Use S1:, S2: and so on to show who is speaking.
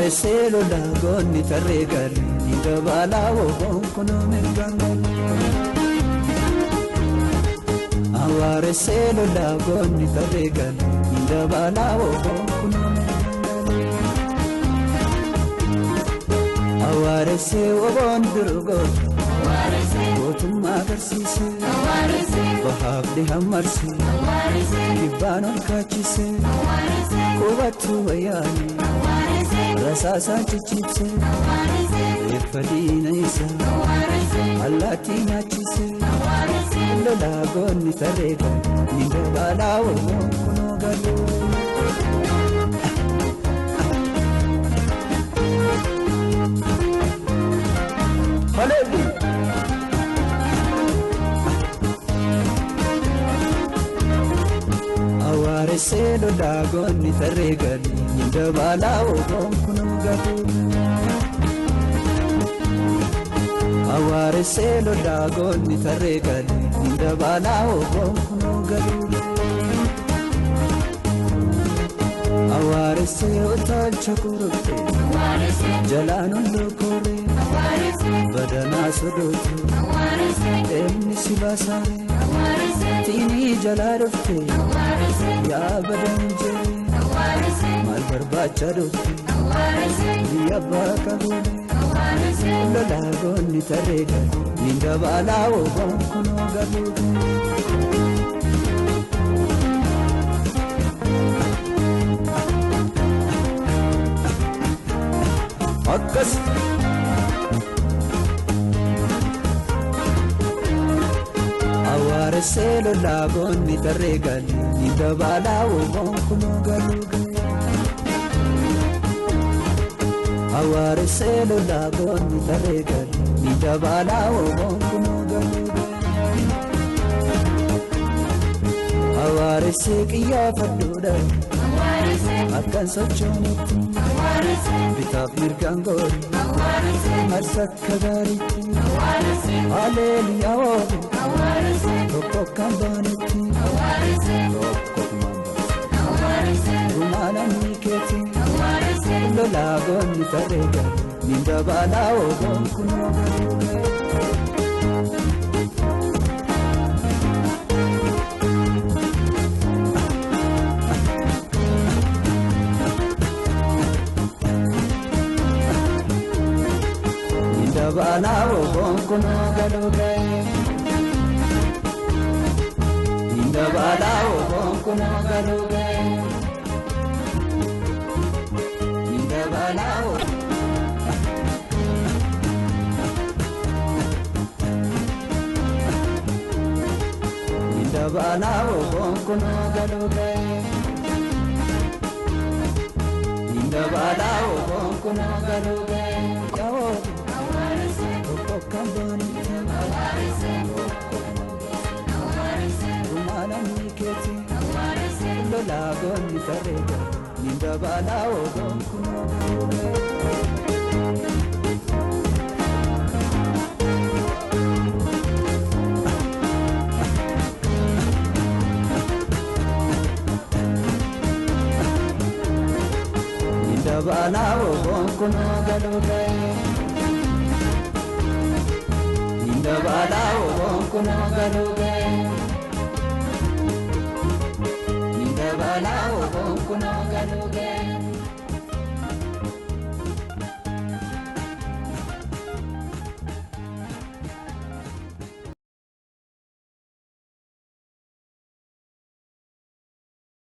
S1: Awwaaresee lolaa goonni tarree galee ni dabalaa woboon kunoo mirgaan galee. Awwaaresee lolaa goonni tarree galee ni dabalaa woboon kunoo mirgaan galee. Awwaaresee woboon durgoota gootummaa agarsiise bahaaf dhiha marse kibbaan ol kaachise qubattuu wayyaane. Rasaasaan cicciibse reeffa diina isaa allaattii nyaachise lolaa goonni tarree galee ni dabalaa woboon kunoo galee. Haleluuyaa. Awwaaresee lolaa goonni tarree galee ni dabalaa woboon kunoo galee. Awwaaresee lolaa goonni tarree galee ni dabalaa woboon kunoo galee. Awwaaresee utaalcha kuruphee jalaan ol koree badanaa sodoote eenni si baasaaree tiinii jalaa dhufte yaa badan jee maal barbaacha dhufte biyya abbaa qabeelee lolaa goonni tarree galee ni dabalaa woboon kunoo galee. Akkas. Awwaaresee lolaa goonni tarree galee ni dabalaa woboon kunoo galee. Awwaaresee lolaa goonni tarree galee ni dabalaa woboon kunoo galee. Awwaaresee qiyyaafadhuudha akkan sochoonetti bitaaf mirgaan goori marsa akka gaariitti haleluyaa woobe tokko kan baanetti tokko kumaan baase rumaalamii keetti lolaa goonni tarree galee ni dabalaa woboon kunoo galee. Dabalaa woboon kunoo galuu ga'e. Dabalaa woboon kunoo galuu ga'e. Dabalaa woboon. Dabalaa woboon kunoo galuu ga'e. Dabalaa woboon kunoo galuu ga'e. Tokko kan baanetti rumaalamii keetti lolaa goonni tarree galee ni dabalaa woboon kunoo galee. Ni dabalaa woboon kunoo galuu ga'e. Dabalaa woboon kunoo galuu ga'e. Dabalaa woboon kunoo galuu ga'e.